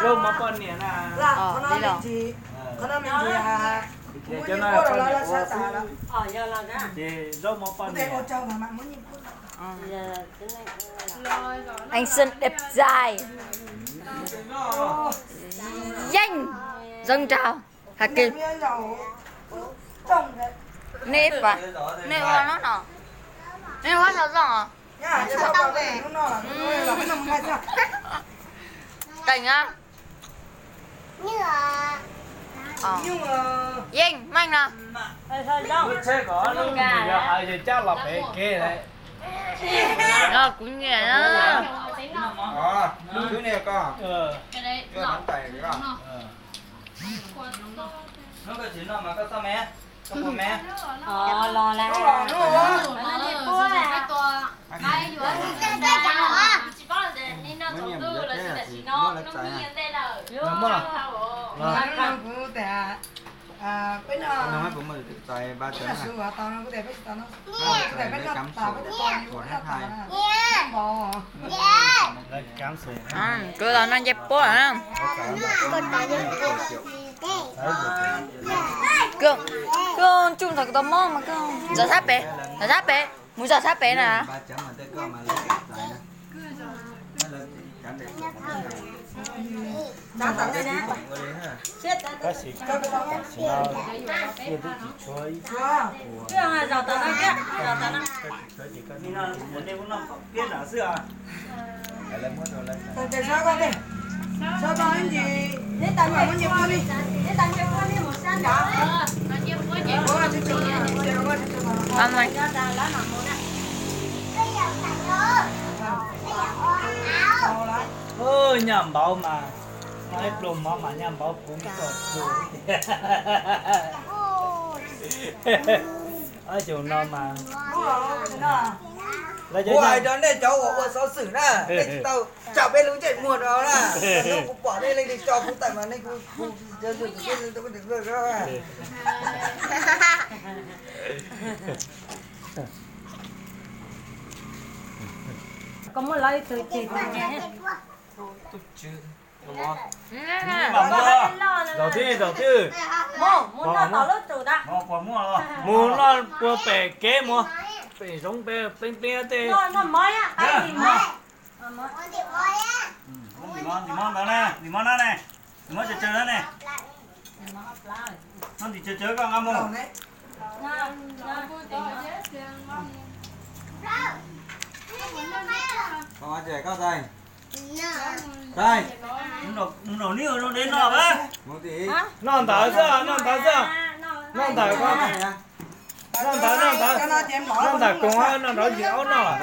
Zaub mov poj niam na. Li los. Ces cov no poj niam ua xwb. Ces zaub mov poj niam. Anh xinh đẹp trai. Yeej zoo nraug. Hais kiag. Nej ib pas, nej ua no no. Nej ua no zoo os. Teem a. Yeej meej no. Lub tsheb kom lub nws yog hais yog cab los pem kev lawm. Kuv nyiam na. Lub tsheb ne koj. Koj nov tais koj. Hnub koj tsis noj mas koj txhob me, koj puas me? Los lawm. Kuv los no nce puab. Koj tsuj ntawm kuv tau mob mas koj zam sab pem, zam sab pem, mus zam sab pem na. Tab sis tam sim no cia twb tsis tshuav ib puas. Nyaj npaum mas, no ib pluag mov mas nyaj npaum puv txog txug. Ob xyoos no mas, kuv hais rau nej cov uas ua xov xwm na, nej tsis tau tso peb lub ntsej muag rau na. Hnub kuv pom nej leej twg tso kuv tawm mas nej kuv Koj muab lawv ib tug ceg. Zaum twg, zaum twg? Mus noj tom lub tsum ntag. Mus noj puag pem kev mus, pem zoov pem pleeb pleeb tej. Noj mov, ntim mov ntawd ne, ntim mov na ne, ntim mov tsawg tsawg na ne. Noj ntim tsawg tsawg koj nqa mus. Koj tais, tais, noj ntim, noj ntawd xwb, noj ntawd xwb, noj ntawd ko, noj ntawd, noj ntawd, noj ntawd koog, noj nrov yim aub noj.